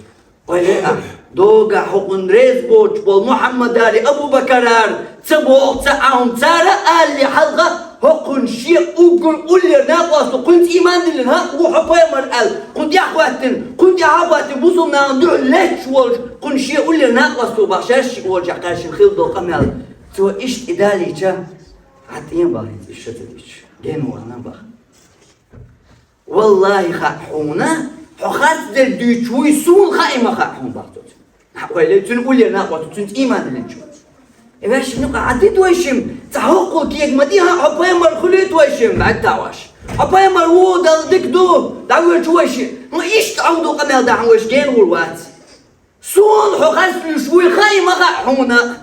Вай ле ахь, догахь хӀокхунна реза боцуш болу Мухьаммадара, Абу-Бакарара ца боху ца Ӏа хӀума цара а алале хьалха, хӀокхунна шен уггар уллера накъосто кхуьнца ийман диллина, хӀаъ, ву хьо пайхамар аьлла, кхунна тӀехӀоьттина, кхунна тӀехьа а хӀоьттина, бусулба нахана дуьхьал летташ волчу, кхунна шен уллера накъосто бахьа шаьш шиъ волчохь кхаьчна хилла долу къамел. Цо иштта и далийча, Ӏа тӀе а бахьа хӀинца иштта ца дийцча, гена вахана бахьа. Валлахи, хаьа хьуна, хьо харц дерг дуьйцуш вуй, суна хаьа и ма хаьа хьуна, боху цо. Нах вай ле, цуьнан уллера накъосто, цуьнца ийман диллинчу. И ваьшшина юкъа Ӏа дитта вай шимма, цхьа хӀокхул кега ма дихьа, хьо пайхамар хуьлуьйту вай шимма, баьттахь ваш. Хьо пайхамар ву, Далла дика ду, дӀавоьдуш вай ши. ХӀун иштта Ӏовду къамел дахьа вайша гена гӀур вац. Суна хьо харц дуьйцуш вуй, хаьа и ма хаьа хьуна.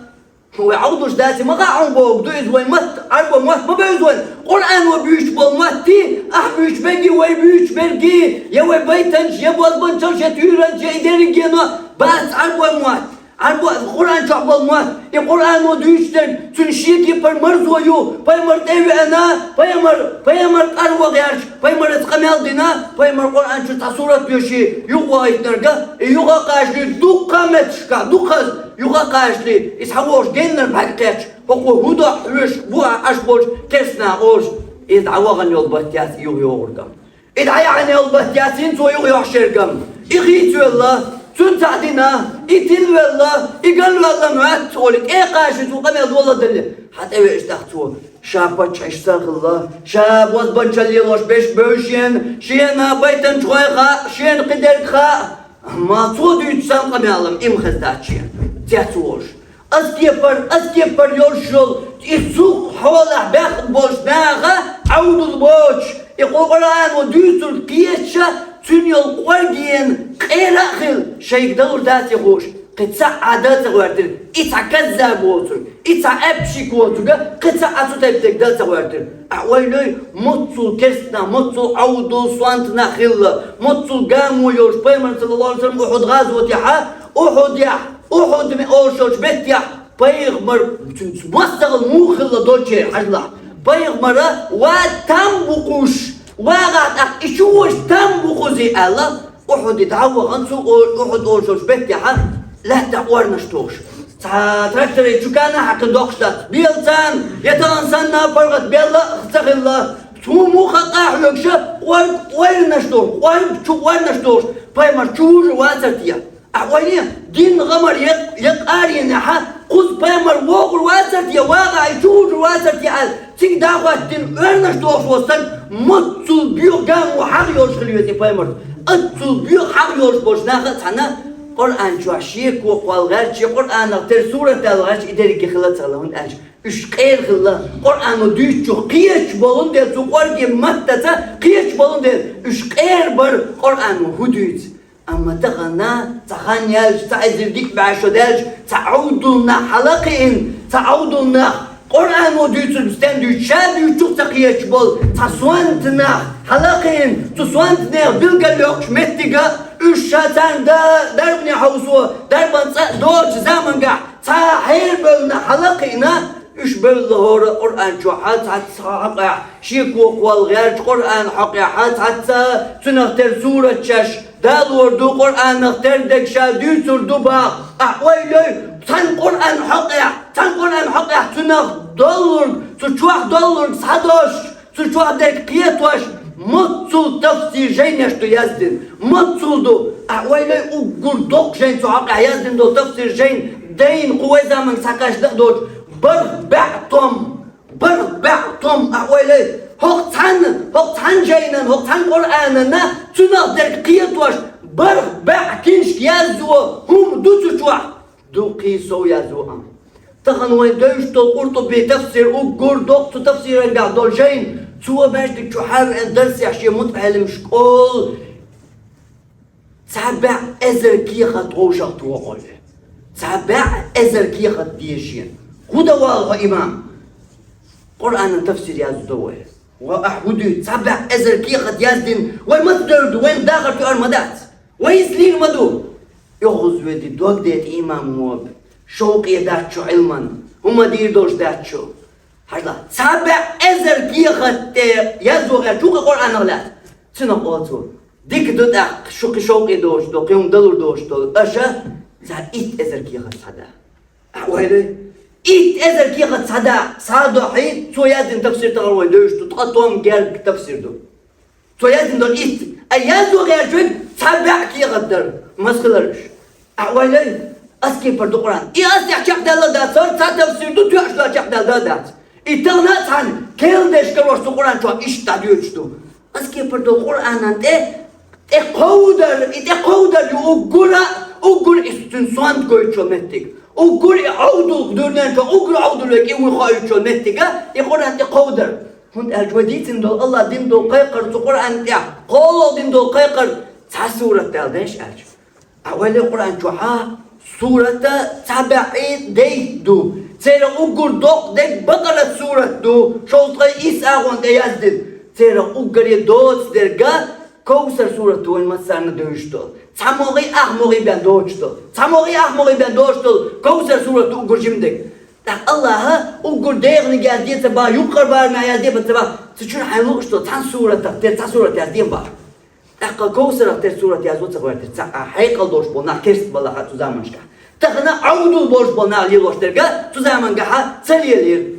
Вай Ӏовдуш дац и ма хаьа хьуна боху ду иза, вайн мотт, Ӏарбой мотт ма бевза вайн. Къуръано буьйцуш болу мотти, ахь буьйцуш берги, вай буьйцуш берги, я вай байтанча, я бозбанчалш, я туьйранча, я и дерригено бац Ӏарбой мотт. Ӏарбой Къуръан чохь болу мотт, и Къуръано дуьйцуш дерг, цуьнан шен кепара марзо ю, пайхамар тӀе а веана, пайхамар, пайхамар къарван гӀерташ, пайхамарца къамел дина, пайхамар Къуръан чу цхьа сурат доьший, юхавахийтинарг а, и юха а кхачале, дуккха а метташкахь, дуккха а юха а кхачале, и схьавогӀуш геннара бӀаьрг кхетча, хӀокхо хӀун до хьоьжуш бу ахь Ӏаш болчу керстанаша олуш, иза дӀавахана йолу батт яц и юхайогӀург а. И дӀаяхьана йолу батт яц хӀинца цо юхайохьуш ерг а. И хийцавелла, цуьнан цхьаъ дина, и тилавелла, и галвелла моьтту олий, тӀе а кхачале, цо къамел доладале, хьан тӀевеъча тӀаккха цо. Ша паччахьаш ца хилла, ша бозбанчалла лелош берш бевза шена, шена байтанчохь хаьа, шена кхидерг хаьа. Амма цо дуьйцу санна къамел-м и ма хеза дац шена, цец волуш. Аз кепара, аз кепара йолуш йолу, и цу хьолахь баьхна болчу наха Ӏовдал боцуш, и Къуръано дуьйцург кхеташ, цуьнан йолу къоргенан къера а хилла, шайга далур дац и хууш, кхин цхьа а дан а ца гӀоьртира, и цхьа каззаб воцург, и цхьа аьшпаш воцург, кхин цхьа а цу тайпа дерг дан а ца гӀоьртира. Ахь ойла йой, моццул керста нах, моццул Ӏовдал сонта нах хилла, моццул гамо йолуш пайхамар, саллаллаху Ӏалайхи ва саллам, Ухьуд гӀазотехьа, Ухьудехь, Ухьуд ме-, олуш йолчу меттехь, пайхамар, цуьнца массагӀа муха хилла долчеран хьажалахь. Пайхамара: «Ва, там бу кхуш, вагӀахь тӀаккха и чу вуш там бу кхузи», – аьлла, Ухьуде дӀа а вахана, цу о-, Ухьуд олуш йолчу меттехьа лаьттахь орнаш тухуш. Цхьа тракторе чу кана хьаькхина доккхуш дац. Бела царна, я тахана санна паргӀат белла а ца хилла. Цу муха къахьоьгуша, орг орнаш тухуш, орг чу орнаш тухуш, пайхамар чу вужур вацара те? Ахь ойла е, динан гӀамар я, я къарийнехьа, кхуза пайхамар вогӀур вацара те, вагӀахь и чу вужур вацара те аьлла, цига дӀахӀоьттина орнаш дохуш волу стаг, моццул боьха гамо хьагӀ йолуш хила веза и пайхамарца. Оццул боьха хьагӀ йолуш болчу наха а цхьаьна Къуръан чохь шеко кхолла гӀерташ, Къуръанах тера сурат далла гӀерташ и дерриге хилла ца хилла, хӀунда аьлча уьш къера хилла, Къуръано дуьйцучух кхеташ болун дела, цу къоргенан маттаца кхеташ болун дела, уьш къера бара Къуръано хӀун дуьйцу. Амма тахана цхьа хан яьлча, цхьа эзар дика бӀе шо даьлча, цхьа Ӏовдал нах хьала а кхиъна, цхьа Ӏовдал нах Къуръано дуьйцург стенна дуьйцу, ша дуьйцучух ца кхеташ болу цхьа сонта нах хьала а кхиъна, цу сонтанех билгал йоккхуш меттига, уьш ша царна да-, дарбане хьовсо, дарбан цӀа а доцучу замангахь цхьа хьерабевлла нах хьала а кхиъна, уьш бевлла хӀора Къуръан чохьа цхьацца хьокъехь, шеко кхолла гӀерташ Къуръан хьокъехьа цхьацца цунах тера сураташ Дала лур ду, Къуръанах тера дерг ша дуьйцур ду баха. Ахь ойла йой, цхьана Къуръан хьокъехь, цхьана Къуръан хьокъехь цунах доллург, цу чохь доллург схьадош, цу чохь дерг кхетош, моццул тафсир жайнеш ду яздина, моццул ду. Ахь ойла йой, уггар доккха жайн цу хьокъехь яздина долу тафсир жайн, дайна кху вай заманга схьакхаьчна а доцуш, барх бӀе том. БархӀ бӀе том, ахь ойла йой, хӀокху цхьана, хӀокху цхьана жайнан, хӀокху цхьана Къуръанан, цунах дерг кхетош, бархӀ бӀе киншка яззо хӀума ду цу чохь, ду кхин сов яззо а. Тахана вайн девзаш долу Къуртуби тафсир уггар доккха цу тафсирангахь долу жайна, цо маьждиг чу хьаьвеана дарсехь шен мутаӀеллим школа Цхьа бӀе эзар кехат вовшах тохуш. Цхьа бӀе эзар кехат дезаш. ХӀун дан вала хьо, имам? Къуръанан тафсир яздо вай. Ва ахь хӀун дуьйцу? Цхьа бӀе эзар кехат яздина. Вай маца девр ду? Вайна дахар тоьар ма дац. Вай иза лийр ма ду. ОьгӀаз веди дог дета имам вон. Шовкъе дац шу Ӏилман. ХӀума дийр долуш дац шу. Хьажал, цхьа бӀе эзар кехат тӀе яздо гӀерташ ву-кх Къуръанах лаьцна. Цунах олу цо: дика ду тӀаккха, шу кхин шовкъе доцуш долу, кхин хӀума далур доцуш долу, аша цхьа итт эзар кехат схьада. Ахь ойла йой, итт эзар кехат схьада, схьадохьий, цо яздина тафсир тахана вайн девзаш ду, ткъа том герга тафсир ду. Цо яздина долу итт, а яздо гӀерташ верг цхьа бӀе кехат дара. Маса хилар уьш? Ахь ойла йой, ас кепара ду Къуръан. И ас тӀехь чекхдаьлла дац, хӀара цхьа тафсир ду, тоьаш ду чекхдаьлла дац. И тахана а цхьаьна керла деш карош цу Къуръан чохь иштта дӀадоьдуш ду. Ас кепара долу Къуръанан тӀе, тӀе кховдар, и тӀе кховдар ю уггар а, уггар и цуьнан сонта гойтучу меттиг. Уггар и Ӏовдал дуьрнен чохь, уггар Ӏовдал векӀий вуй хоуьйтучу меттига, и Къуръан тӀе кховдар. ХӀунда аьлча вай дийцина долу, Аллах дина долу кхайкхар цу Къуръан тӀехь, кхоалгӀа дина долу кхайкхар цхьа сурат дала деш аьлча. Ахь ойла йой, Къуръан чохьа сурата цхьа бӀе дейт ду. Церан уггар доккха дерг Бакъарат сурат ду, шовзткъе исс агӀон тӀе яздина. Церан уггаре доцу дерга Кавсар сурат ду, вайн массарна девзаш долу. Цхьа могӀий, ах могӀий бен доцуш долу. Цхьа могӀий, ах могӀий бен доцуш долу Кавсар сурат ду уггар жима дерг. ТӀаккха Аллаха уггар дехниг язде ца баха, юккъера барамехь язде ца баха, цу чуьра хьайн лууш долу цхьана суратах тера цхьа сурат язде ма баха. ТӀаккха Кавсарах тера сурат язо ца гӀоьртира цхьа а хьекъал долуш болу нах керста балахь цу заманашкахь. Тахана Ӏовдал болуш болу нах лелош дерга цу замангахьа ца лелийра.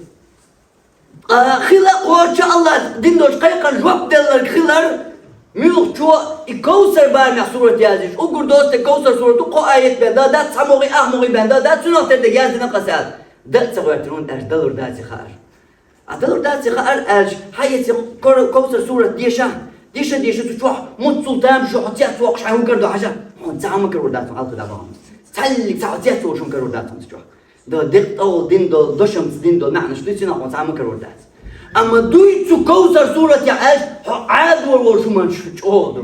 Ткъа хила кхочу Аллах дина долчу кхайкхарна жоп делларг хилар, муьлххачо и Кавсар барамехь сурат яздеш. Уггар доцу дерг Кавсар сурат ду, кхо аят бен дан дац, цхьа могӀий, ах могӀий бен дан дац, цунах тера дерг яздина къа саьлла. Дан а ца гӀоьртира, хӀунда аьлча далур дац и хаар. А далур дац и хаар аьлча, хьан эци кор-, Кавсар сурат деша, деша, деша цу чохь, муццул тамашо хьо цец воккхуш хьайн хӀун карадо хьажа, хьуна цхьа хӀума карор дац хьуна хьалха дӀабахана. Цхьаллиг цхьа хьо цец волуш хӀума карор дац хьуна цу чохь. До декъ тӀагӀолла дина дола, дошамца дина дола маьӀнаш дуй, цунах хьо цхьа а ма карор дац. Амма дуй цу Кавсар суратехь аьлча, хьо Ӏадор волу хӀуманаш чӀогӀа ду.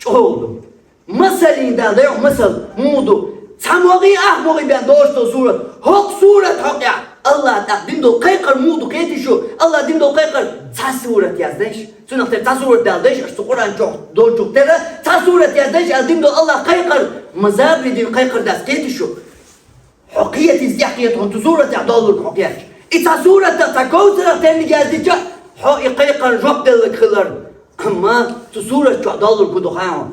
ЧӀогӀа ду. Масаллин Дала дайо масал муха ду. Цхьа могӀи, ах могӀи бен дош долу сурат. ХӀокху сурат хьокъехь АллахӀ тӀаккха дина долу кхайкхар муха ду кхетий шу? АллахӀ дина долу кхайкхар цхьа сурат яздеш. Цунах тера цхьа сурат дала деш, аша цу Къуръан чохь долчух тера цхьа сурат яздеш, аьлла дина долу АллахӀ кхайкхар, ма забаре дина кхайкхар дац кхетий шу? Хьо кхетийца тӀехкхета хьуна цу суратехь доллург хьо кхетча. И цхьа суратах, цхьа Кавсарах терниг яздича, хьо и кхайкхарна жоп делларг хилар. Амма цу сурат чохь доллург хӀун ду хаьий хьуна?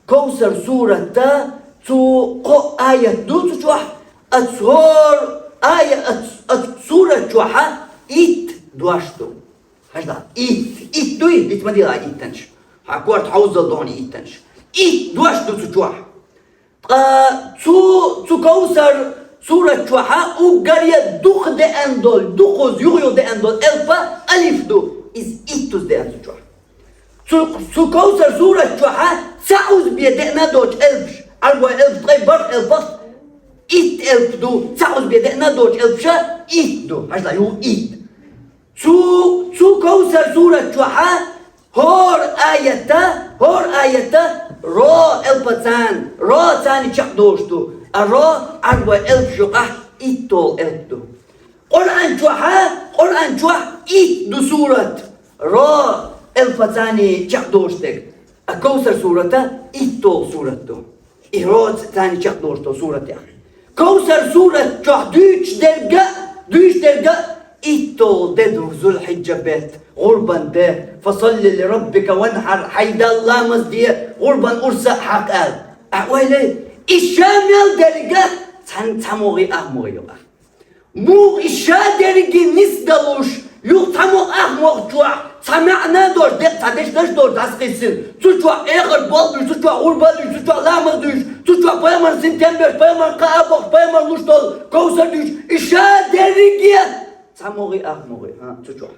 Кавсар суратта цу кхо аят ду цу чохь, оцу хӀора ая-, оцу, оцу сурат чохьа итт дош ду. Хьажал, итт, итт дуй, диц ма дийла иттанаш. Хьан корта хьовзал дохьуна иттанаш. Итт дош ду цу чохь. Ткъа цу, цу Кавсар сурат чохьа уггаре дукха деана долу, дукхаза юха-юха деана долу элпа алиф ду. Иза иттаза деана цу чохь. Цу, цу Кавсар сурат чохьа цхьа узбе деана доцу элпаш. Ӏарбой элпаш ткъе барх элпах итт элп ду. Цхьа узбе деана доцу элпаша итт ду. Хьажал, юха итт. Цу, цу Кавсар сурат чохьа хӀора аятта, хӀора аятта ро элпа царна, ро царна чекхдолуш ду. А ро Ӏарбой элпаш юкъахь иттолу элп ду. Къуръан чохьа, Къуръан чохь итт ду сурат, ро элпа царна чекхдолуш дерг. А Кавсар сурата иттолу сурат ду. И ро царна чекхдолуш долу суратех. Кавсар сурат чохь дуьйцуш дерг а, дуьйцуш дерг а иттолу де ду Зулхьиджа бетта, гӀурбан де, «Фасалли ли раббика ванхьар», хьайн Далла ламаз де, гӀурбан урс а хьакха аьлла. Ахь ойла йой, и ша мел дерг а цхьана цхьа могӀи, ах могӀи юкъахь. Муха и ша дерриге нисдалуш, юха цхьа могӀа, ах могӀа чохь, цхьа маьӀна долуш, декъа цхьа дешнаш долуш дӀасакхиссина. Цу чохь эхарт болх буьйцу, цу чохь гӀурбан дуьйцу, цу чохь ламаз дуьйцу, цу чохь пайхамар синтем беш, пайхамар кхаъ а бохуш, пайхамар луш долу Кавсар дуьйцу. И ша дерриге цхьа могӀи, ах могӀи, хьан, цу чохь.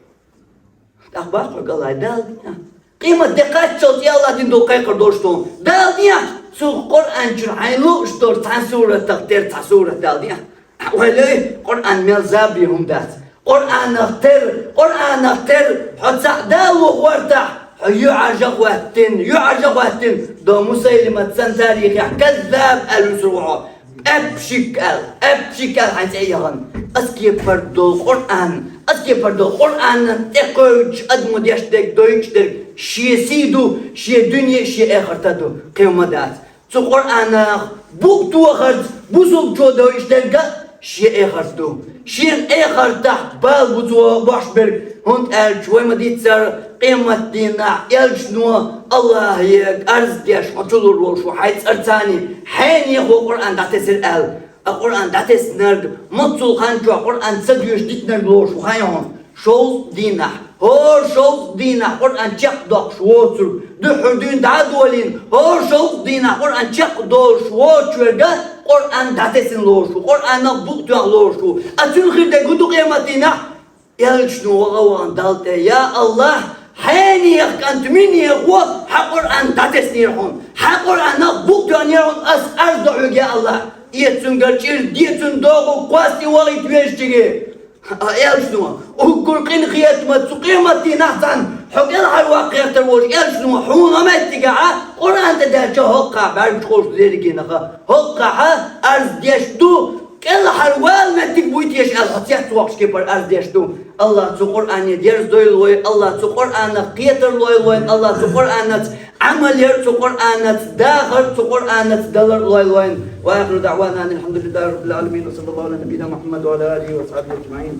ТӀаккха боху хьоьга АллахӀа, Дала дехьа. Къемат де кхаччалц и АллахӀа дина долу кхайкхар долуш ду. Дала дехьа, цу Къуръан чуьра хьайна лууш долу цхьана суратах тера цхьа сурат Дала дехьа. Ойла йой, Къуръан мел забаре хӀума дац. Къуръанах тера, Къуръанах тера, хьо цхьаъ далло гӀортахь, хьо юьхьӀаьржа а хӀоьттина, юьхьӀаьржа а хӀоьттина, до Мусайлимат санна тарихехь каззаб аьлла вуьсур ву хьо. Эппшик аьлла, эппшик аьлла хьайн цӀе а яхана. Аса кепара долу Къуръан, аса кепара долу Къуръанан тӀе кхевдаш адамо деш дерг, дойуш дерг шен сий ду, шен дуьне, шен эхарта ду, кхин хӀума дац. Цу Къуръанах букъ тохарца бусулбачо дойуш дерг а шен эхарт ду. Шен эхартахь бала бу цо бохуш берг, хӀунда аьлча вай ма-дийццара, къематдийнахь элчано АллахӀе арз деш хьо чулур волуш ву хьайн цӀарца, хьенехо Къуръан дӀатесира аьлла. А Къуръан дӀатеснарг, маццул хан чохь Къуръан ца доьшуш дитинарг лоруш ву хаьий хьуна? Шовзткъа дийнахь, хӀора шовзткъа дийнахь Къуръан чекхдоккхуш воцург, дуьххьара дуьйна дӀа а долийна, хӀора шовзткъа дийнахь Къуръан чекхдолуш воцучуьнга Къуръан дӀатесна лоруш ву, Къуръанах букъ тоьхна лоруш ву. А цуьнан хир дерг хӀун ду къематдийнахь? Элчано ваха а вахана Далла тӀе: «Я АллахӀ, хьенехан кӀант, минехо хьан Къуръан дӀатеснера хьуна, хьан Къуръанах букъ тоьхнера хьуна, ас арз до хьоьга, я АллахӀ, эца цуьнгара чӀир, де цуьнан догӀу, кхоссий вахийта везачуьнга». А элчано: «Уггар къинхетамца цу къематдийнахь цхьана хьо кӀелхьарваккха гӀертар волчу элчано хьуна меттигехь Къуръан тӀе даьлча, хӀокхахь бӀаьргаш кхочуш дерриге наха, хӀокхахь арз деш ду, кӀелхьара вала меттиг буй теша аьлла, хьо цецвоккхуш кепара арз деш ду». АллахӀа цу Къуръане дерза дойла вай, АллахӀа цу Къуръанах кхетар лойла вайна, АллахӀа цу Къуръанаца Ӏамал яр, цу Къуръанаца дахар, цу Къуръанаца далар лойла вайна. وآخر دعوانا أن الحمد لله رب العالمين، وصلى الله على نبينا محمد وعلى آله وصحبه أجمعين.